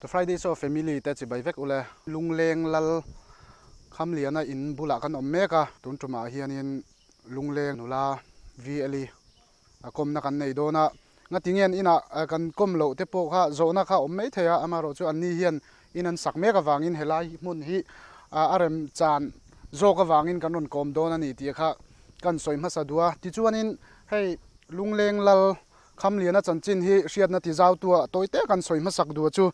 The Friday Show family te chibai vek ule. Lungleng Lal Khamliana in bulah kan awm mek a, tun tumah hianin Lungleng nula VLE a kawmna kan nei dawn a. Ngatinge an inah kan kawm loh te pawh kha zawhna kha a awm mai thei a, amaherawhchu anni hian in an sak mek avangin helai hmun hi a remchan zawk avangin kan rawn kawm dawn a ni tih kha kan sawi hmasa duh a. Tichuanin hei Lungleng Lal Khamliana chanchin hi hriatna ti zautua tawi te kan sawi hmasak duh chu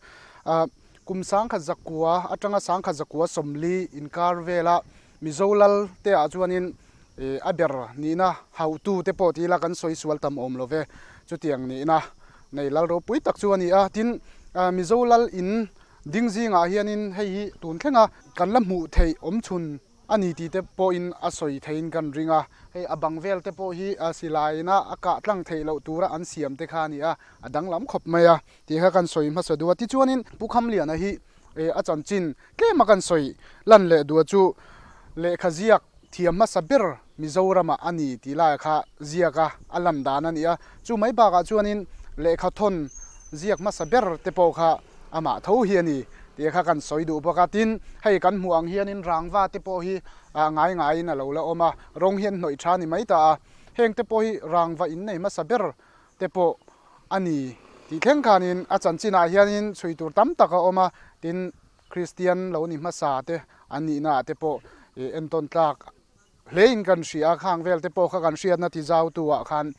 kum sangkhat zakua atanga sangkhat zakua 40 inkar vela Mizo lal te ah chuanin a ber nihna hauhtu te pawh ti ila kan sawi sual tam awm lo ve. Chutiang nihna nei lal ropui tak chu a ni a. Tin, Mizo lal in ding zingah hianin hei hi tun thlenga kan la hmuh theih awmchhun a ni tih te pawhin a sawi theiin kan ring a. Hei a bang vel te pawh hi silaina a kah tlang theih loh tura an siam te kha a ni a, a danglam khawp mai a tih kha kan sawi hmasa duh a. Tichuanin Pu Khamliana hi a chanchin tlema kan sawi lan leh duh chu lehkha ziak thiam hmasa ber Mizoramah a ni tih laiah kha ziak a, a lan dan a ni a. Chu mai bakah chuanin lehkha thawn ziak hmasa ber te pawh kha amah tho hi a ni tih kha kan sawi duh bawk a. Tin, hei kan hmuh ang hianin rangva te pawh hi ngai ngaiin a lo la awm a, rawng hi an hnawih tha a ni mai ta a. Heng te pawh hi rangva innei hmasa ber te pawh a ni tih thleng khanin a chanchinah hianin chhui tur tam tak a awm a. Tin, Kristian lo ni hmasa te an nihnaah te pawh entawn tlak Hleiin kan hria a, khang vel te pawh kha kan hriatna ti zautu ah khan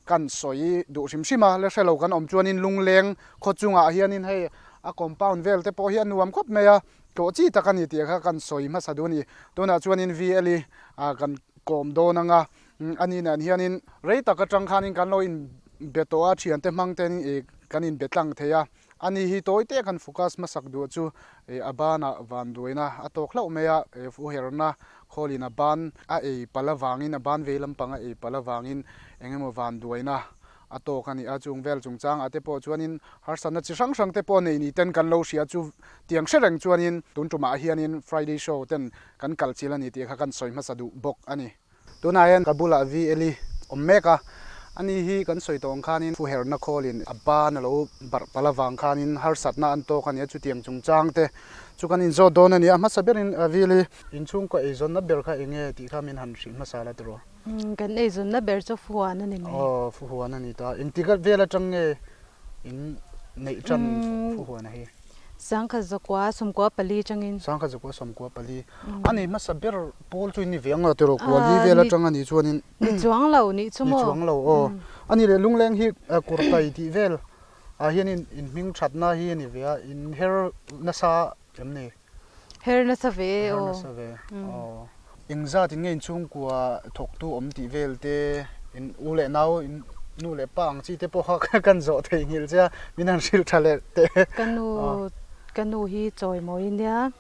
kan sawi duh hrim hrim a, la hre lo kan awm chuanin lungleng khaw chungah hianin hei a compound vel te pawh hi a nuam khawp mai a, tlawh chi tak a ni tih kha kan sawi hmasa duh a ni. Tunah chuanin VL i kan kawm dawn ang a, ani nen hianin rei tak atang khanin kan lo inbe tawh a, thiante hmang ten kan inbe tlang thei a, Ani hi tawi te kan focus hmasak duh chu a banah van duaina a tawk hlauh mai a, fuherna khawlin a ban a ei palh avangin a ban vei lampang a ei palh avangin eng emaw van duaina a tawk a ni a, chung vel chungchangah te pawh chuanin harsatna chi hrang hrang te pawh nei ni ten kan lo hria chu tiang hre reng chuanin tun tumah hianin Friday show ten kan kal chil a ni tih kha kan sawi hmasa duh bawk a ni. Tunah hian ka bulah VL i awm mek a, ani hi kan sawi tawh ang khanin fuherna khawlin a ban a lo barh palh avang khanin harsatna an tawk a ni a, chutiang chungchang te chu kan inzawt dawn a ni a. Hmasa berin VL i inchhungkaw eizawnna ber kha eng nge tih kha min han hrih hmasa la tiraw? Kan eizawnna ber chu fuhuan a ni mai. Aw, fuhuan a ni ta. Engtik vel atang nge in neih tan fuhuan a hi? 1914 tangin. 1914. A nei hmasa ber pawl chu in ni ve ang a tiraw kuali vel atang a nih chuanin. Ni chuang lo nih chu maw? Ni chuang lo aw. A ni leh lungleng hi kurtai tih vel ah hian in hming thatna hi a ni ve a, in her nasa em ni? Her nasa ve aw. Her nasa ve aw. Engzat in nge in chhungkua thawktu awm tih vel te in u leh nau in nu leh pa ang chi te pawh kha kan zawh thei nghilh che a, min han hrilh tha leh teh. Ka nu ka nu hi chawimawi nia,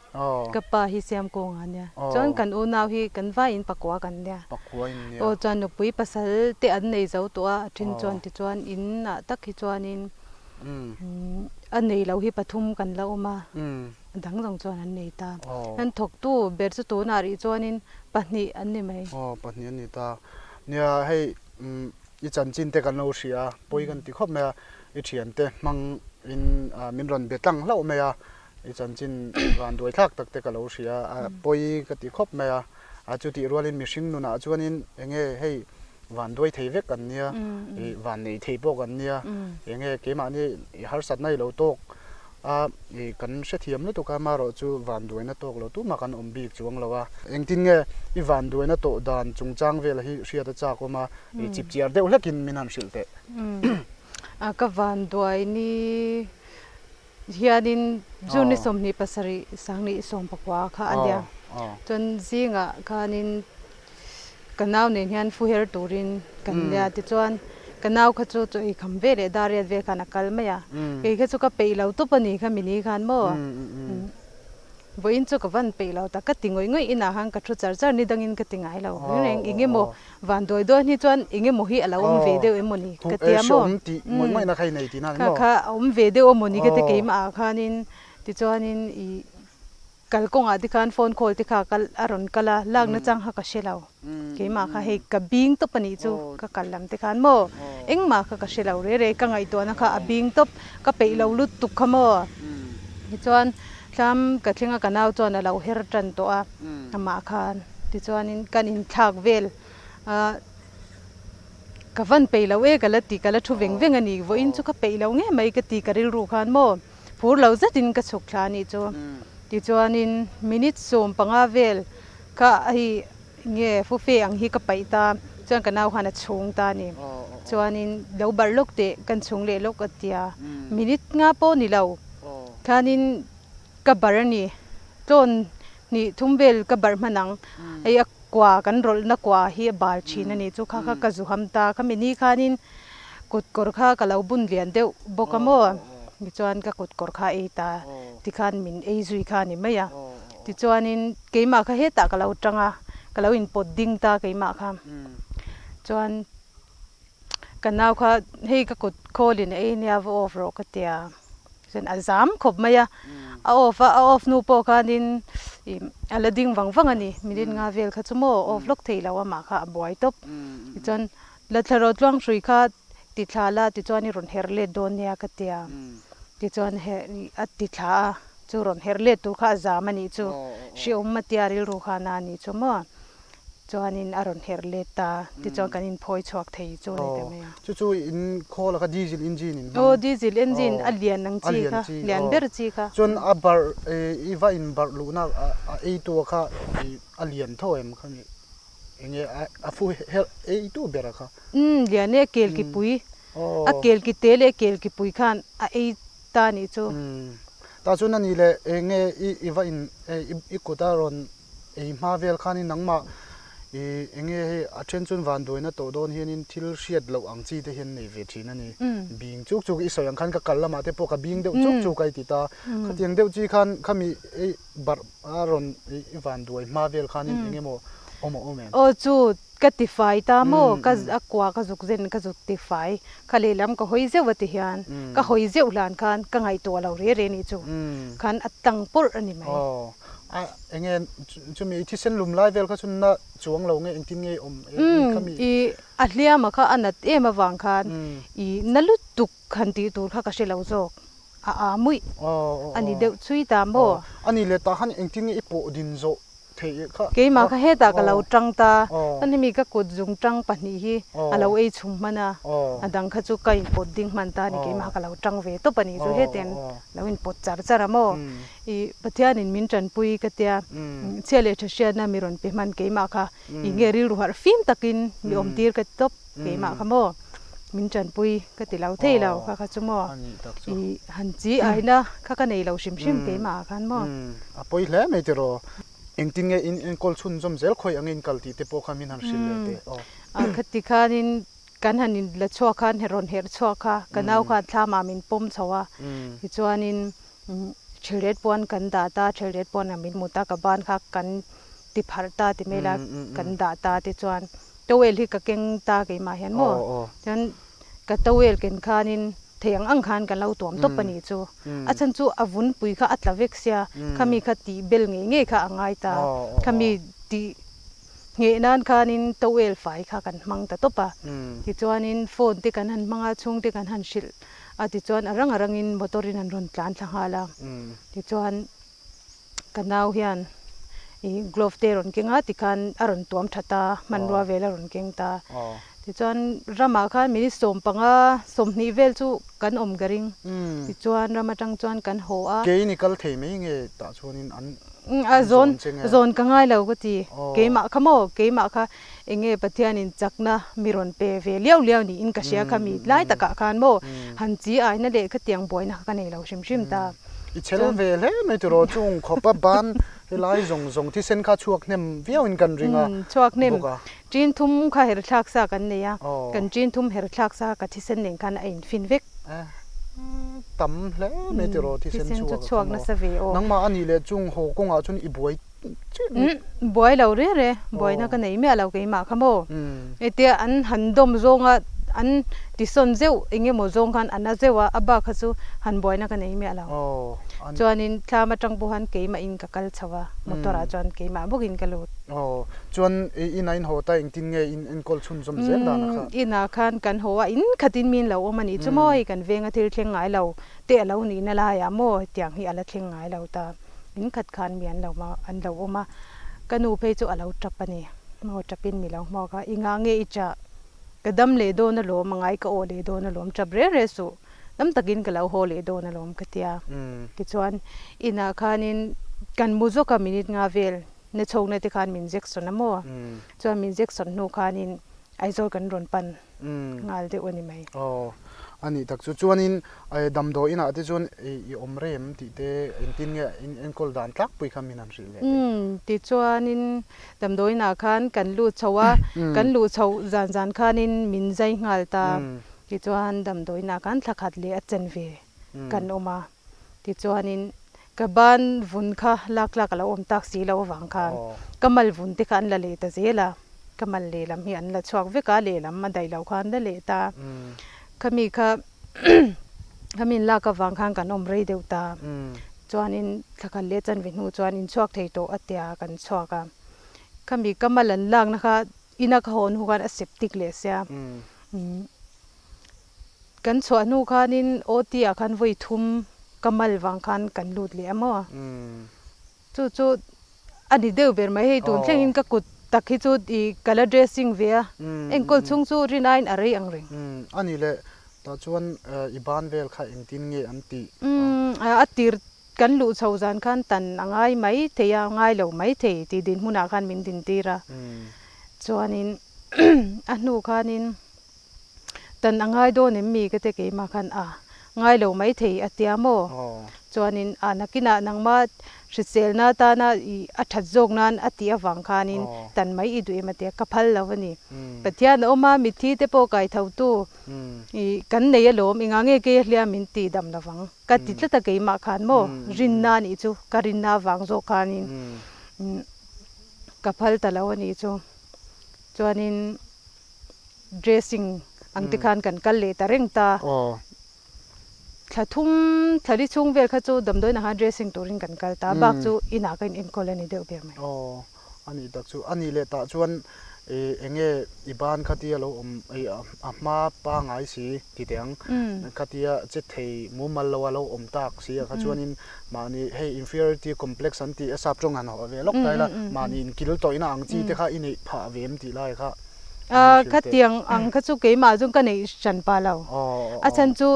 ka pa hi Siamkunga nia, chuan kan unau hi kan vaiin pakua kan nia. Pakua in nia. Aw chuan nupui pasal te an nei zo tawh a, a then chuan tichuan in ah tak hi chuanin a nei lo hi pathum kan la awm a. A dang zawng chuan an nei ta. An thawktu ber chu tunah rih chuanin pahnih an ni mai. Aw, pahnih an ni ta. Nia, hei i chanchin te kan lo hria a, pawi kan ti khawp mai a, i thiante hmang in min rawn be tlang hlauh mai a, i chanchin van duai thlak tak te ka lo hria a, pawi ka ti khawp mai a, a chutih rualin mihring nunah chuanin enge hei van duai thei vek kan nia, i van nei thei pawh kan nia, enge keimahni i harsatna i lo tawk a, i kan hrethiam lutuk a, amaherawh chu van duaina tawk lo tumah kan awm bik chuang lo a, engtin nge i van duaina tawh dan chungchang vel hi hriat a chak awm a, i chip chiar deuh hlekin min han hrilh teh. A ka van duai ni hianin June ni 27 2019 kha a nia, chuan zingah khanin Ka nau nen hian fu her turin kan nia tichuan ka nau kha chu chaw ei kham ve leh dar riat vel khan a kal mai a, kei kha chu ka peih lo tawp a ni kha mini khan maw vawiin chu ka van peih lo tak ka ti ngawih ngawih inah khan ka thu char char ni dangin ka ti ngai lo reng eng emaw van dawi dawn hi chuan eng emaw hi a lo awm ve deuh emaw ni ka tia maw kha kha a awm ve deuh emaw ni ka ti keimah ah khanin tichuanin ih. Kalkawngah te khan phone call te kha kal a rawn kal a, lak nachang kha ka hre lo. Keimah kha hei ka bing tawp a nih chu ka kal lam te khan maw engmah kha ka hre lo re re, ka ngaihtuahna kha a bing tawp, ka peih lo lut tuk kha maw. Tichuan thlam ka thleng a ka nau chuan a lo her tan tawh a, amah khan tichuanin kan inthlak vel a ka van peih lo e ka la ti ka la thu veng veng a ni, vawiin chu ka peih lo ngei mai ka ti ka rilru khan maw. Phur lo zetin ka chhuk thla a nih chu. Tichuanin minute 15 vel kha hei nge fufe ang hi ka paih ta, chuan ka nau khan a chhung ta a ni. Chuanin lo barh lawk teh kan chhung leh lawk a tia. Minute nga pawh ni lo khanin ka barh a ni. Tlawn hnih thum vel ka barh hman ang. Hei a kua kan rawlhna kua hi a bal thin a ni chu kha kha ka zu ham ta. Khami ni khanin kut kawr kha ka lo bun lian deuh bawk a maw. Tichuan ka kut kawr kha ei ta, tikhan min ei zui kha a ni mai a. Tichuanin keimah kha hetah ka lo tang a, ka lo inpawt ding ta keimah kha. Chuan ka nau kha hei ka kut khawlin a ei nia va off rawh ka ti a, chuan a zam khawp mai a. A off a, a off hnu pawh khanin ih a la ding vang vang a ni, minute nga vel kha chu maw off lawk thei lo amah kha a buai tawp. Tichuan la thla rawh tluang hrui kha Ti thla la tichuan i rawn her let dawn nia ka ti a, tichuan he a ti thla a, chu rawn her let tur kha a zam a nih chu, hrehawm a tia rilru khan a nih chu maw, chuanin a rawn her let ta, tichuan kan inphawi chhuak thei chu a ni ta mai a. Chu chu in khawl a kha diesel engine in hmang. Aw diesel engine a lian ang chi kha, lian ber chi kha. Chuan a barh i va in barh luhna a eitu kha a lian tho em kha mi? Enge a fu her ei tu ber a kha. Umm lian e kel ki pui. A kel ki te leh kel ki pui khan a ei ta nih chu. Umm tah chuan ani leh enge i i va in i kut a rawn ei hma vel khan in nangmah i enge hei a then chuan vanduaina tawh dawn hian in thil hriat loh ang chi te hian nei ve thin a ni. Bing chuk chuk i sawi ang khan ka kal lamah te pawh ka bing deuh chuk chuk a i ti ta. Khatiang deuh chi khan khami ei barh A rawn i van duai hma vel khanin eng emaw awm a awm em? Aw chu ka ti fai ta maw, ka a kua ka zuk zen ka zuk ti fai, kha lehlam ka hawi zeuh a ti hian ka hawi zeuh hlan khan ka ngaihtuah lo re re nih chu khan a tang pawrh a ni mai. Aw a enge chumi i thisen lum lai vel kha chu na chuang lo nge engtin nge i awm kha mi? I a hliama kha a nat em avang khan i na lutuk Han tih tur kha ka hre lo zawk. A a muih a ni deuh chhui ta maw? A ni leh tah khan engtin nge i pawh din zawh theih kha? Keimah kha hetah ka lo tang ta. Chuan hemi ka kut zung tang pahnih hi a lo ei chhum hman a, a dang kha chu ka inpawt ding hman ta a ni. Keimah kha ka lo tang ve tawp a nih chu hetiang lo inpawt char char a maw? I Pathianin min tanpui ka tia, chhia leh tha hriatna mi rawn pe hman keimah kha. I nge rilru harh fim takin mi awm tir ka ti tawp keimah kha maw min tanpui ka ti lo thei lo kha kha chu maw i han chi aina kha ka nei lo hrim hrim keimah ah khan maw. A pawi hle mai tiraw. Engtin nge in enkawl chhunzawm zel khawi angin kal tih te pawh kha min han hrilh leh teh aw. A khati khanin kan han in la chhuak khan rawn herh chhuak kha ka nau khan thlam ah min pawm chho a tichuanin Thilret puan kan dah ta, thilret puan ah min mut a, ka ban kha kan ti pharh ta ti mai la, kan dah ta te chuan towel hi ka keng ta keimah hian maw, chuan ka towel ken khanin thei ang ang khan kan lo tuam tawp a nih chu, a chhan chu a vun pui kha a tla vek sia, khami kha tih bel ngei ngei kha a ngai ta, khami tih ngheh nan khanin towel fai kha kan hmang ta tawp a, tichuanin phone te kan han hmang a, chhungte kan han hrilh. A tichuan a rang a rangin motor in an rawn tlan thla nghal a, tichuan ka nau hian ih glove te a rawn keng a tikhan a rawn tuam tha ta, hmanrua vel a rawn keng ta. Tichuan ramah khan minute 15, 20 vel chu kan awm ka ring, tichuan ram atang chuan kan haw a. Kei ni kal thei mai nge tah chuanin an zawn che nge? A zawn ka ngai lo ka ti, keimah kha maw, keimah kha Enge Pathianin chakna mi rawn pe ve liau liau niin ka hria kha mi lai takah khan maw han chi aina leh khatiang buaina kha ka nei lo hrim hrim ta. I chel ve hle mai tiraw chung khawpa ban helai zawng zawng thisen kha chhuak hnem viauin kan ring a Chhuak hnem bawk a. Ṭin thum kha her thlak sa kan nei a, kan ṭin thum her thlak sa ka thisen nen khan a infin vek. Tam hle mai tiraw thisen chhuak a kha maw. Nangmah anih leh chung haw kawngah chuan i buai Buai lo re re, buaina ka nei miah lo keimah kha maw. Hetia an han dawm zawnga an tisawn zeuh eng emaw zawng khan a na zeuh a, a bak kha chu han buaina ka nei miah lo. Chuanin thlam atang pawh keimah in ka kal chho a, motor ah chuan keimah bawkin ka lut. Aw, chuan i inah in haw ta engtin nge in enkawl chhunzawm zel dan a kha? Inah khan kan haw a, in khatin min lo awm a nih chu maw hei kan venga thil thleng ngai lo te a lo nihna laiah maw hetiang hi a la thleng ngai lo ta. In khat khan mi an lo an lo awm a, ka nu phei chu a lo tap a ni. Maw tapin mi lo hmuak a, i ngah nge i chah? Ka dam leh dawn alawm, a ngai ka awh leh dawn alawm, tap reng reng suh. Dam takin ka lo haw leh dawn alawm ka ti a. Tichuan inah khanin kan mu zawk a minute nga vel na chhawkna te khan min injection a maw? Chuan min injection hnu khanin Aizawl kan rawn pan nghal deuh a ni mai. Aw, a nih tak chu. Chuanin damdawi inah te chuan i awm rem tih te engtin nge in enkawl dan tlangpui kha min han hrilh leh teh. Tichuanin damdawi inah khan kan lut chho a, kan luh chhoh zan zan khanin min zai nghal ta. Tichuan damdawiinah khan thla khat leh a chen ve kan awm a, tichuanin ka ban vun kha lak tlak a lo awm tak si loh avang khan ka mal vun te kha an la leh ta zel a, ka mal lehlam hi an la chhuak vek a, lehlam a daih loh khan an la leh ta. Khami kha khami in lak avang khan kan awm rei deuh ta, chuanin thla khat leh a chen ve hnu chuan inchhuak thei tawh a tia kan chhuak a, khami ka mal an lakna kha Ina ka haw hnu khan a septic leh sia. Kan chhuah hnu khanin OT ah khan vawi thum ka mal vang khan kan lut leh a maw. Chu chu a ni deuh ber mai hei tun thlengin ka kut tak hi chu i ka la dressing ve a, enkawl chhung chu rin aiin a rei ang reng. A ni leh tah chuan i ban vel kha engtin nge an tih? A tir Kan luh chho zan khan tan a ngai mai thei a, ngai lo mai thei tih dinhmunah khan min dintir a. Chuanin a hnu khanin tan a ngai dawn em mi ka ti keimah khan a ngai lo mai thei a tia maw? Chuanin a nakinah nangmah hriselna tana i a that zawk nan a tih avang khanin tan mai i duh em a tia, ka phal lo a ni. Pathian a awm a, mitthi te pawh kaithotu i kan nei alawm, engah nge kei a hliam min tih dam lovang. Ka ti tlat a keimah khan maw rinna anih chu ka rinna avang zawk khanin ka phal ta lo anih chu chuanin dressing ang te khan kan kal leh ta reng ta thla thum thla li chhung vel kha chu damdawiin ah khan dressing turin kan kal ta bak chu inah ka in enkawl a ni deuh ber mai. Anih tak chu anih leh tah chuan eng nge i ban khatia lo awm a hma pangai si ti teh ang khatia che thei mumal lo a lo awm tak si a kha chuanin mahni hei inferiority complex an tih a sap tawng han haw ve lawk ta ila mahni inkil tawihna ang chi te kha i neih phah ve em tih lai kha Khatiang ang kha chu keimah chu ka neih hran pah lo a chhan chu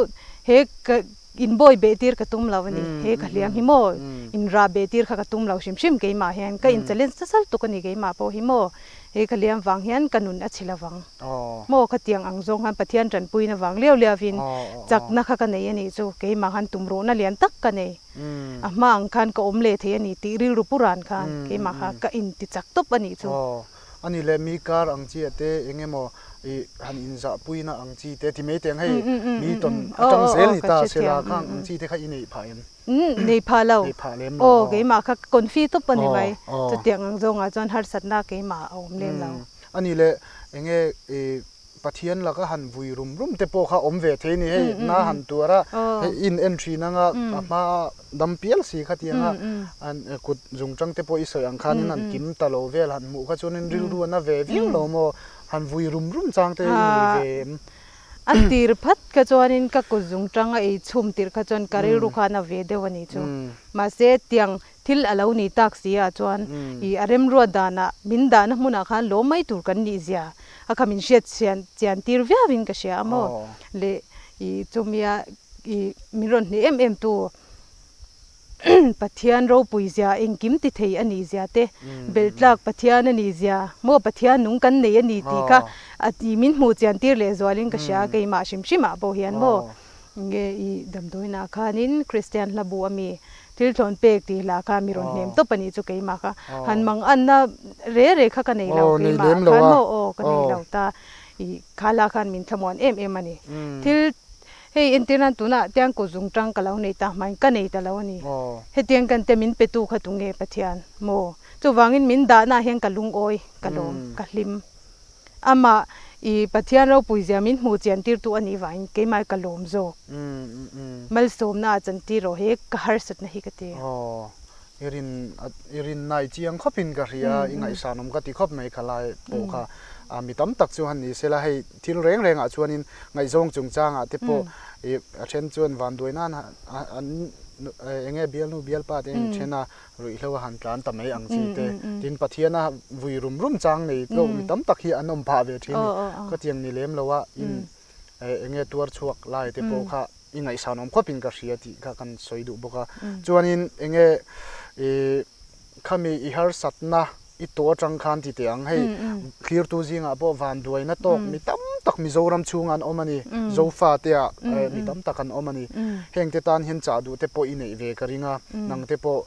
he ka In bawi beh tir ka tum lo a ni. He ka hliam hi maw? In rah beh tir kha ka tum lo hrim hrim keimah hian. Ka in challenge ta sal tuk a ni keimah pawh hi maw? He ka hliam vang hian ka nun a chhi lo vang. Maw khatiang ang zawng khan Pathian tanpuina vang liau liau in chakna kha ka nei a nih chu. Keimah khan tumruhna lian tak ka nei. A hma ang khan ka awm leh thei a ni tih rilru pu ran khan keimah kha ka in ti chak tawp a nih chu. A ni le, mi kar ang chi ah te eng emaw i han inzahpuina ang chi te ti mai teh ang hei mi tawn atang zel ni ta se la khang ang chi te kha i neih phah em? Umm nei phah lo. Nei phah lem lo. Aw keimah kha confi tawp a ni mai. Chutiang ang zawngah chuan harsatna keimah a awm lem lo. A ni le, eng nge i Pathian laka han vui rum rum te pawh kha awm ve thei ni hei na han tuar a hei in en thin anga a hma dam pial si kha tianga an kut zung tang te pawh i sawi ang khanin han kim ta lo vel han hmuh kha chuanin rilru a na ve viau lo maw han vui rum rum chang te i nei ve em. A tir phat kha chuanin ka kut zung tang a ei chhum tirh kha chuan ka rilru kha a na ve deuh a ni chu mahse tiang Thil a lo ni tak si ah chuan i a remruat danah min dahna hmunah khan lawm mai tur kan nih zia a kha min hriat chian chian tir viau in ka hria a maw le i chumia i min rawn hneh em em tu Pathian ropui zia engkim ti thei a nih zia te belh tlak Pathian a nih zia maw Pathian nung kan nei a ni tih kha a ti min hmuh chian tir leh zual in ka hria a keimah hrim hrim ah pawh hian maw Nge i damdawiinah khanin Kristian hla bu ami thil thlawn pek tih hla kha mi rawn hnem tawp a nih chu keimah kha han mang anna re re kha ka nei lo keimah ah khan maw aw ka nei lo ta i kha hla khan min thlamuan em em a ni. Thil hei entir nan tunah tiang kut zung tang ka lo nei ta hmain ka nei ta lo a ni. Hetiang kan te min petu kha tunge Pathian maw chuvangin min dahna ah hian ka lungawi ka lawm ka hlim. Amah I Pathian ropui zia min hmuh chian tirtu a nih vangin keimah ka lawm zawk. Malsawmna ah chan tir rawh he ka harsatna hi ka ti. Aw, i rin i rinna i chiang khawpin ka hria, i ngaihsanawm ka ti khawp mai kha lai pawh kha. Mi tam tak chu han ni sela hei thil reng rengah chuanin ngaihzawng chungchangah te pawh i a then chuan vanduai nan an eng nge bialnu bialpa te an then a, Ruihhlo a han tlan ta mai ang chi te. Tin, Pathian a vui rum rum chang nei tlawk mi tam tak hi an awm phah ve thin ni. Ka tiang ni lem lo a, in eng nge tuar chhuak lai te pawh kha i ngaihsan awm khawpin ka hria tih kha kan sawi duh bawk a. Chuanin eng nge i khami i harsatna i tawh atang khan ti teh ang hei thlirtu zingah pawh vanduaina tawk mi tam tak Mizoram chhunga an awm a ni, Zofa te ah mi tam tak an awm a ni. Heng te tan hian chah duh te pawh i neih ve ka ring a, nang te pawh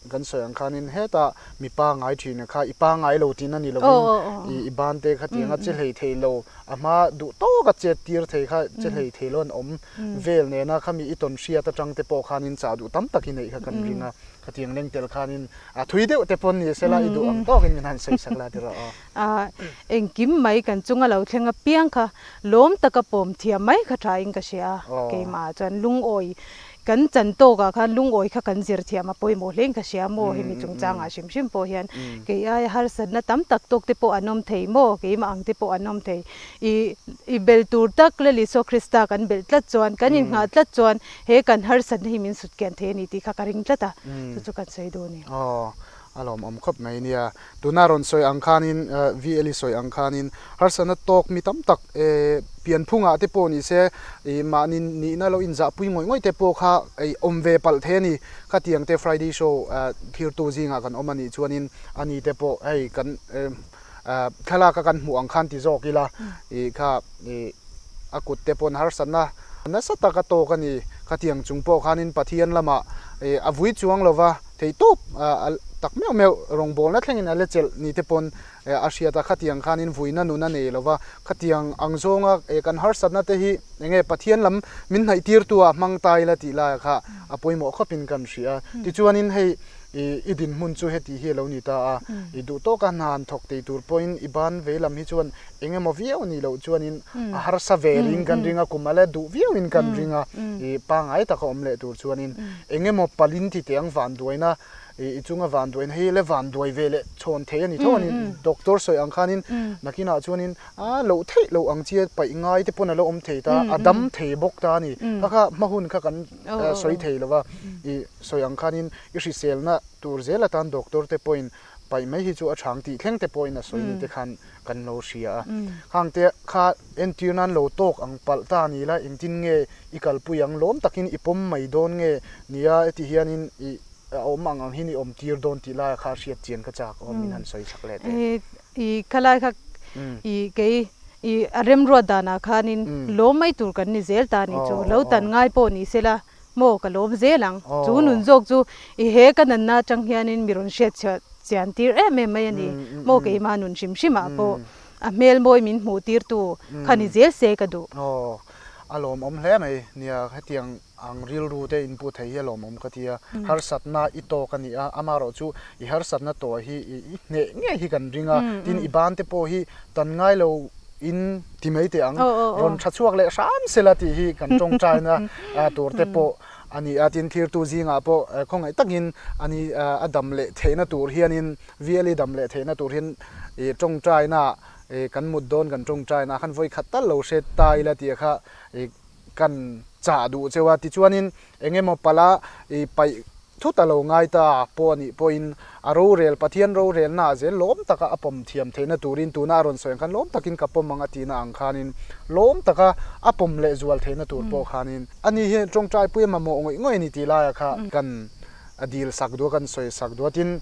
kan sawi ang khanin hetah mi pangai thin kha i pangai lo tihna ni lovin i ban te kha tianga che hlei thei lo, a hma duh tawka chet tir thei kha che hlei thei lo an awm vel nena khami i tawn hriat atang te pawh khanin chah duh tam tak i neih kha kan ring a, khatiang leng tel khanin A thui deuh te pawn ni sela i duh ang tawkin min han sawi sak la ti rawh aw. A, engkim mai kan chunga lo thleng apiang kha lawm taka pawm thiam mai kha thain ka hria a, keimah chuan lungawi kan chan tawkah khan lungawi kha kan zir thiam a pawimawh hlein ka hria maw hemi chungchangah hrim hrim pawh hian kei aia harsatna tam tak tawk te pawh an awm thei maw keimah ang te pawh an awm thei i i bel tur tak Lal Isua Krista kan belh tlat chuan kan innghah tlat chuan He kan harsatna hi min sut kian thei a ni tih kha ka ring tlat a, chu chu kan sawi duh a ni. Aw, a lawmawm khawp mai nia. Tuna rawn sawi ang khanin, VL i sawi ang khanin harsatna tawk mi tam tak pianphungah te pawh ni se, mahni nihna lo inzahpui ngawih ngawih te pawh kha awm ve palh thei a ni. Khatiang te Friday show thirtu zingah kan awm a nih chuanin ani te pawh hei kan thlalak a kan hmuh ang khan ti zawk ila ih kha ih a kut te pawn harsatna nasa tak a tawk a ni. Khatiang chung pawh khanin Pathian lamah ih a vui chuang lova theihtawp tak meuh meuh rawngbawlna thlengin a la chelh ni te pawn a hriat a. Khatiang khanin vuina nun a nei lova khatiang ang zawnga kan harsatna te hi eng nge Pathian lam min hnaih tirtu ah hmang ta ila tih laiah kha a pawimawh khawpin kan hria. Tichuanin hei I i dinhmun chu heti hi a lo ni ta a, i duh tawka hna han thawk tei tur pawhin i ban vei lam hi chuan eng emaw viau a nih loh chuanin a harsa ve ring kan ring a, kum a la duh viauin kan ring a, i pangngai taka awm leh tur chuanin eng emaw palin ti teh ang vanduaina, i chunga vanduaina hi la vanduai ve leh chhawn thei a ni tho a ni. Doctor sawi ang khanin nakinah chuanin a loh theih loh ang chi a paih ngai te pawn a lo awm thei ta, a dam thei bawk ta a ni. Kha kha hma hun kha kan sawi thei lo va, i sawi ang khanin i hriselna tur zel atan doctor te pawhin paih mai hi chu a chhang tih thleng te pawhin a sawi ni te khan kan lo hria a. Khang te kha entir nan lo tawk ang palh ta ni la engtin nge i kalpui ang lawm takin i pawm mai dawn nge nia heti hianin i a awm ang ang hian i awm tir dawn tih laia kha hriat chian ka chak awm min han sawi chak leh teh. I khalai kha i kei i a remruat danah khanin lawm mai tur kan ni zel ta ni chu lo tan ngai pawh ni sela Maw ka lawm zel ang. Chu nun zawk chu i he ka nanna atang hianin mi rawn hriat chhiah chian tir em em mai a ni. Maw keimah nun hrim hrimah pawh a hmel mawi min hmuh tirtu kha ni zel se ka duh. Aw, a lawmawm hle mai. Nia, hetiang ang rilru te inpu thei hi a lawmawm ka ti a. Harsatna i tawk a ni a, amaherawh chu i harsatna tawh hi i hneh ngei hi kan ring a. Tin, i ban te pawh hi tan ngai lo in ti mai teh ang, rawn tha chhuak leh hram sela tih hi kan tawngtaina tur te pawh a ni a, tin thirtu zingah pawh khawngaih takin a ni a dam leh theihna tur hianin VLE dam leh theihna tur hian ih tawngtaina kan mut dawn kan tawngtaina khan vawi khat tal lo hre ta ila tih kha ih kan chah duh cheu a, tichuanin eng emaw pala i paih thut a lo ngai ta pawh a nih pawhin a rorel, Pathian rorelna ah zel lawm taka a pawm thiam theihna turin tuna a rawn sawi ang khan lawm takin ka pawm ang a tihna ang khanin lawm taka a pawm leh zual theihna tur pawh khanin ani hi tawngtai pui a mamawh ngawih ngawih a ni tih laiah kha kan a dil sak duh a, kan sawi sak duh a, tin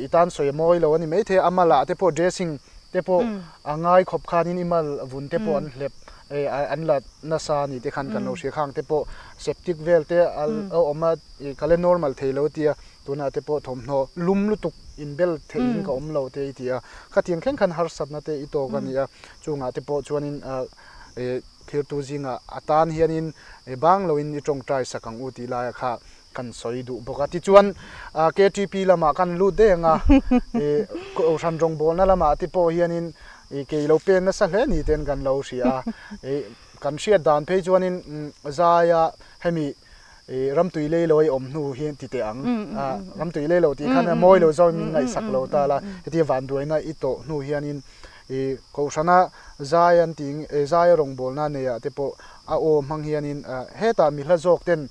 i tan sawi a mawi lo a ni maithei a, a malah te pawh dressing te pawh a ngai khawp khanin i mal vun te pawh an hlep an la nasa a ni te khan kan lo hria khang te pawh septic vel te a awm a ih ka la normal thei lo tia tunah te pawh thawmhnaw lum lutuk inbel theih in ka awm lo te i ti a khatiang thleng khan harsatna te i tawk a ni a chungah te pawh chuanin ih thirtu zingah a tan hianin bang loin i tawngtai sak ang u tih laiah kha kan sawi duh bawk a tichuan KTP lamah kan lut daih ang a ih kohhran rawngbawlna lamah te pawh hianin. I ke i lo pen nasa hle ni ten kan lo hria a. I kan hriat dan phei chuanin zaia hemi i ramtui lei lo a i awm hnu hi ti teh ang. Ramtui lei lo tih khan a mawi lo zawk min ngaihsak lo ta la. Hetia vanduaina i tawh hnu hianin i kohhrana zai an tih zaia rawngbawlna neiah te pawh a aw hmang hianin hetah mi hla zawk ten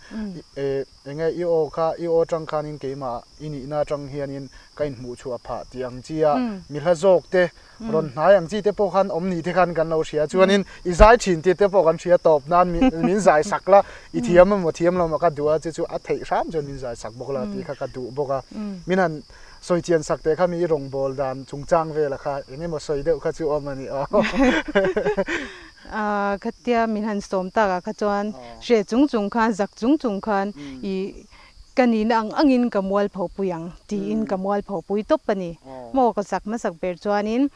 Enge i aw kha, i aw atang khanin keimah i nihna atang hianin ka inhmuh chhuah phah tih ang chi a, mi hla zawk te, rawn hnai ang chi te pawh khan awm ni te khan kan lo hria. Chuanin i zai thin tih te pawh kan hria tawp nan min zai sak la, i thiam emaw thiam lo emaw ka duh a, chu chu a theih hram chuan min zai sak bawk la tih kha ka duh bawk a. Min han sawi chian sak teh kha mi i rawngbâwl dan chungchang vela kha eng emaw sawi deuh kha chu awm a ni aw. A khatia min han sawm tak ah kha chuan hreh chung chung khan zak chung chung khan ih ka nihna ang angin ka mual pho pui ang tiin ka mual pho pui tawp a ni. Maw ka zak hmasak ber chuanin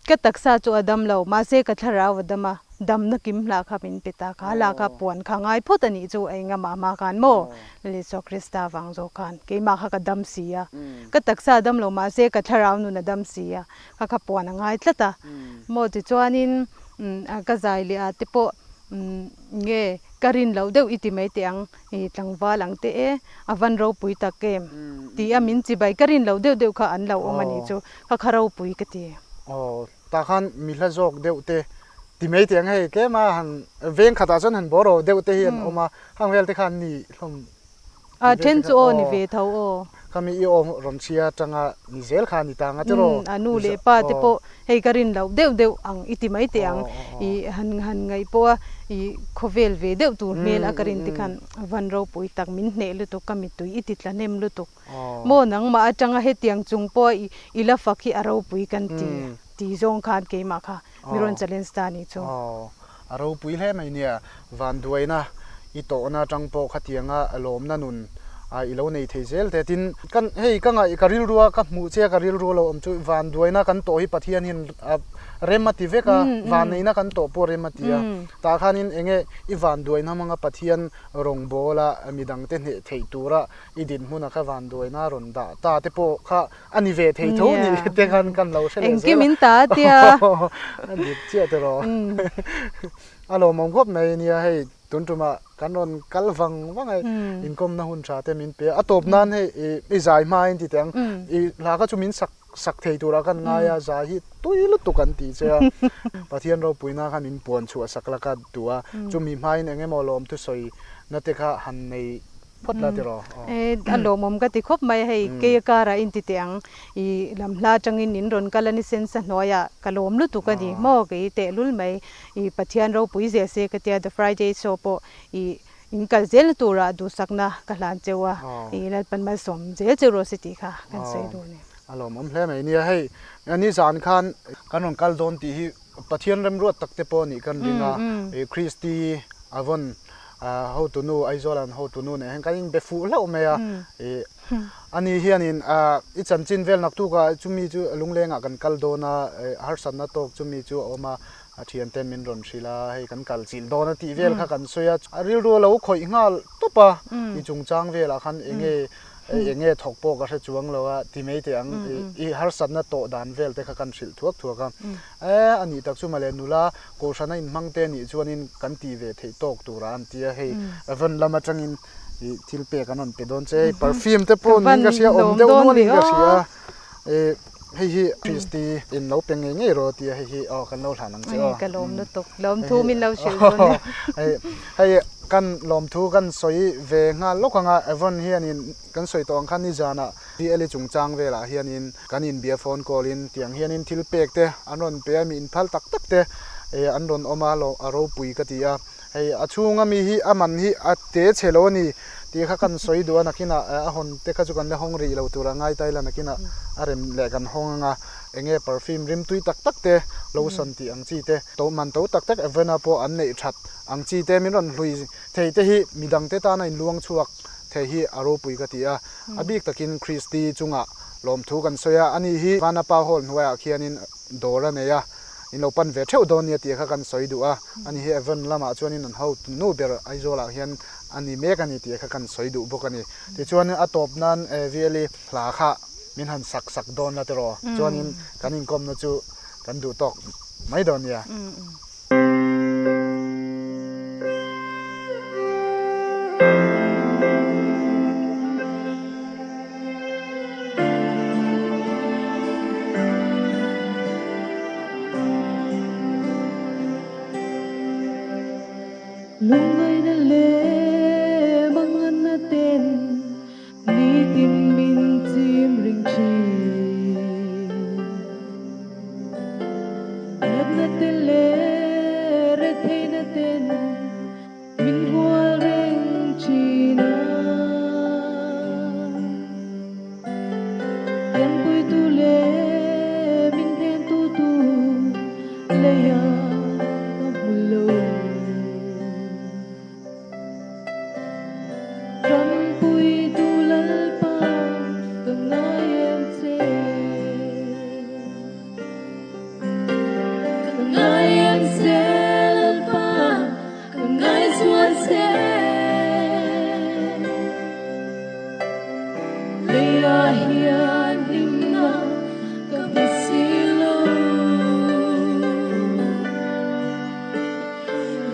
ka taksa chu a dam lo mahse ka thlarau a dam a, damna kim hlah kha min pe ta kha hlah kha puan kha ngai phawt a nih chu a engamah hma khan maw Isua Krista vang zawk khan keimah kha ka dam si a, ka taksa a dam lo mahse ka thlarau nun a dam si a. Ka kha puan a ngai tlat a, maw tichuanin ka zai leh ah te pawh nge ka rin loh deuh i ti mai teh ang, i tlangval ang teh e, a van ropui tak em tih a min chibai ka rin loh deuh deuh kha an lo awm a nih chu, ka kha ropui ka ti. Aw, tah khan mi hla zawk deuh te ti mai teh ang hei tlem a han veng khatah chuan han bawraw deuh te hi an awm a, hang vel te khan ni hlawm A then chu aw ni ve tho aw. Khami i aw rawn chhia atanga ni zel kha a ni ta ang a tiraw? A nu leh pa te pawh hei ka rin loh deuh deuh ang i ti mai teh ang. I han han ngaih pawh a i khawvel ve deuh tur hmel a ka rin te khan van ropui tak min hneh lutuk ka mittui i ti tla hnem lutuk. Maw nangmah atanga hetiang chung pawh a i la fak hi a ropui kan ti ti zawng khan keimah kha mi rawn challenge ta a nih chu. A ropui hle mai nia, vanduaina i tawhna atang pawh khatianga lawmna nun i lo nei thei zel te. Tin, kan hei ka ngaih ka rilrua ka hmuh che a ka rilru lo awm chu vanduaina kan tawh hi Pathian hian rem a ti vek a, vanneihna kan tawh pawh rem a ti a. Tah khanin enge i vanduaina hmanga Pathian rawngbawla midangte hneh theih tura i dinhmuna kha vanduaina rawn dah ta te pawh kha a ni ve thei tho ni te khan kan lo hre leh zel a. Engkim in ta a tia. A dik chiah te rawh. A lawmawm khawp mai nia hei tun tumah kan rawn kal vang vang a inkawmna hun tha te min pe a. A tawp nan hei i zai hma in ti teh ang i hla kha chu min sak sak thei turah khan ngai a zai hi tui lutuk an ti che a. Pathian ropuina khan min puan chhuah sak la ka duh a. Chumi hmain eng emaw lawm thusawi na te kha han nei phawt la tiraw? E, a lawmawm ka ti khawp mai a, hei kei a karah in ti teh ang, i lam hla atangin in rawn kal a ni sensa hnuaiah ka lawm lutuk a ni maw kei tehlul mai, i Pathian ropui zel se ka tia The Friday Show pawh i in kal zelna turah duhsakna ka hlan cheu a, i Lalpan malsawm zel cheu rawh se tih kha kan sawi duh a ni. A lawmawm hle mai nia, hei nizan khan kan rawn kal dawn tih hi Pathian remruat tak te pawh nih kan ring a, i Christy a vawn hotunu Aizawl an hotunu nen hian kan inbe fuh hlauh mai a, i ani hianin i chanchin vel naktuk ah chumi chu lunglengah kan kal dawn a, harsatna tawk chumi chu a awm a, a thiante min rawn hrilh a, hei kan kal chilh dawn a tih vel kha kan sawi a, a rilru a lo khawih nghal tawp a, i chungchang velah khan enge Hei eng nge thawk pawh ka hre chuang lo a ti mai teh ang, i harsatna tawh dan vel te kha kan hrilh thuak thuak a. E, a nih tak chu mawle nula Kohhrana inhmang te nih chuanin kan tih ve theih tawk tura an ti a, hei Evan lam atangin i thil pek an rawn pe dawn che, hei perfume te pawh niin ka hria, awm deuh nual in ka hria, e hei hi Christy in lo pe ngei ngei rawh a ti a, hei hi aw kan lo hlan ang che aw. Ka lawm lutuk, lawmthu min lo hrilh dawn e. Hei Kan lawmthu kan sawi ve nghal lawk ang a, Avon hianin kan sawi tawh ang khan nizanah VLE chungchang velah hianin kan inbia phone call in tiang hianin thil pek te an rawn pe a, mi inphal tak tak te an rawn awm a, a ropui ka ti a, hei a chhunga mi hi a man hi a te chhe lo a ni tih kha kan sawi duh a, nakinah a hawn te kha chu kan la hawng rih lo tur a ngai ta ila nakinah a rem leh kan hawng ang a, enge perfume rimtui tak tak te lotion tih ang chi te to man to tak tak Avon-a pawh an neih that. Ang chi te min rawn hlui thei te hi midang te tana inluang chhuak thei hi a ropui ka ti a. A bik takin Christy chungah lawmthu kan sawi a, ani hi Vanapa Hall hnuaiah khianin dawr a nei a, in lo pan ve theuh dawn nia tih kha kan sawi duh a, ani hi Avon lamah chuanin an hotu nu ber Aizawlah hian a ni mek a ni tih kha kan sawi duh bawk a ni. Tichuan a tawp nan VLE hla kha min han sak sak dawn la tiraw? Chuanin kan inkawmna chu. Kan duh tawk mai dawn nia. Lungngaihna leh manganna ten nitin min chim ring thin. Natna te leh retheihna ten min hual reng thin a. Tanpuitu leh min hnemtu tur leia ka hmu lo. Tanpuitu Lalpa ka ngai em che. Ka ngai em che Lalpa, ka ngai zual che. Leia hian hlimna ka hmu si lo.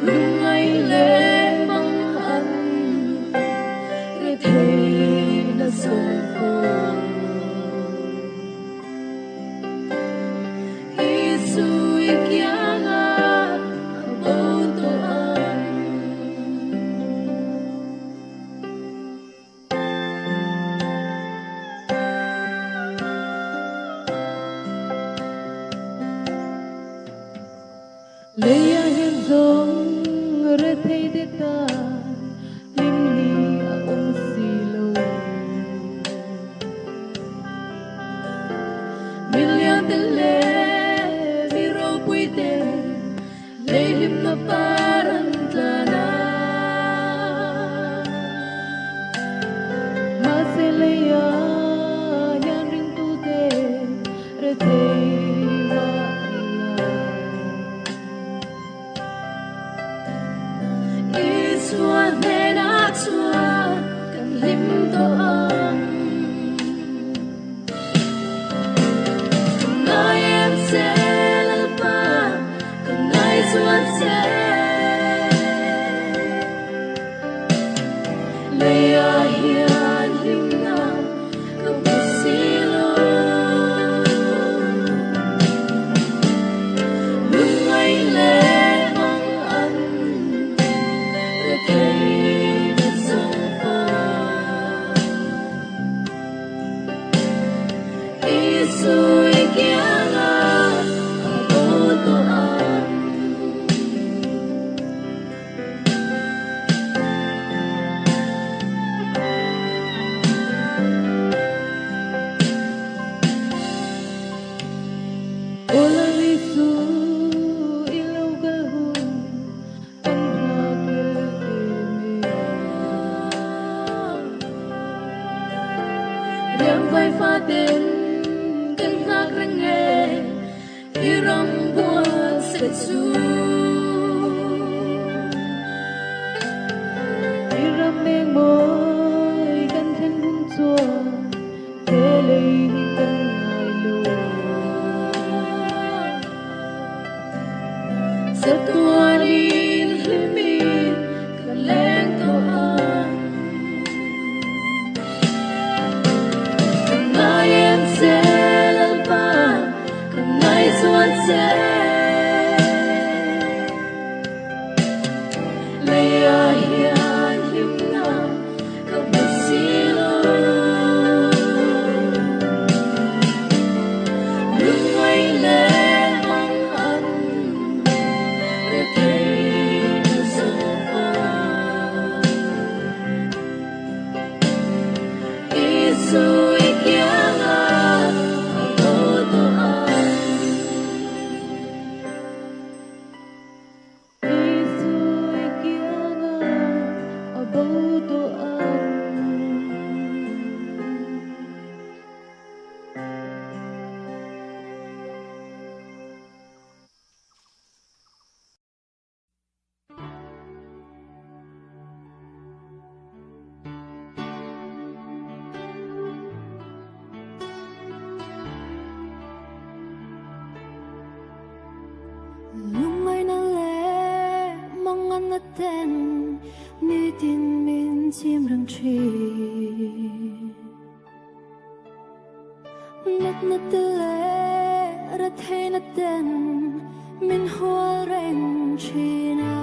Lungngai leh mang an re thei na zawng pawh. Isu i kianga a bo tawh ang. Leia hian zawng re thei te tan hlim ni a awm si lo. Milian te leh mi ropui te lei hlimna par an tlan a. Mahse leia hian ringtu te re thei mah ila. Isua hnenah chuan kan hlim tawh ang. Ka ngai em che Lalpa, ka ngai zual che. Leia hian hlimna ka hmu si lo. Lungngai leh mang an re thei na zawng pawh. Isu i kianga a bo tawh ang. Ola Isu i lo kal hun kan nghak lel em em. Riam vai fa ten kan nghak reng e, i ram buat se chu. I ram eng mawi kan thlen hun chuan he lei hi kan ngai lo. Chatuanin hlimin kan leng tawh ang. Ka ngai em che Lalpa, ka ngai zual che. ten nitin min chim reng thin. Natna te leh retheihna ten min hual reng thin a.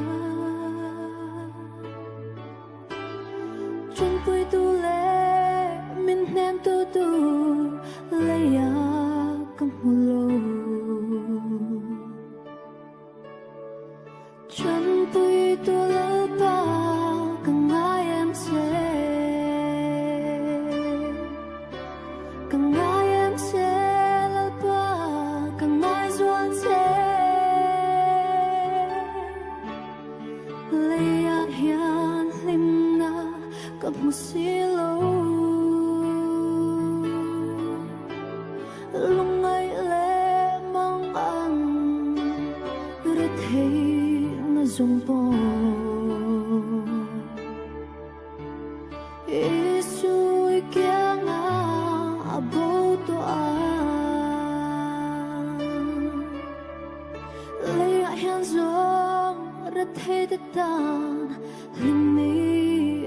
Tanpuitu leh min hnemtu tur leia ka hmu lo. Tanpuitu Lalpa ka ngai em che. Ka ngai em che Lalpa ka ngai zual che. Leia hian hlimna ka hmu si lo. Lungngai leh mang ang retheihna zawng pawh. Isu i kianga a bo tawh a. Leiah hian zawng rethei te tan hlimni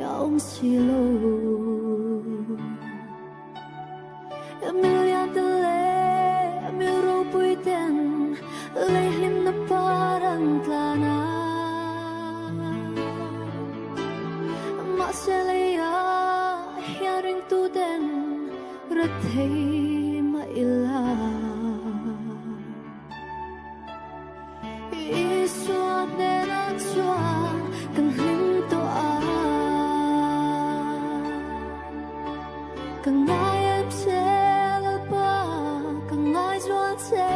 a awm si lo. Milian te leh mi ropui ten lei hlimna par an tlan a. Mahse leiah hian ringtu ten rethei mah ila. Isua hnenah chuan kan hlim tawh a. Ka ngai em che Lalpa, ka ngai zual che.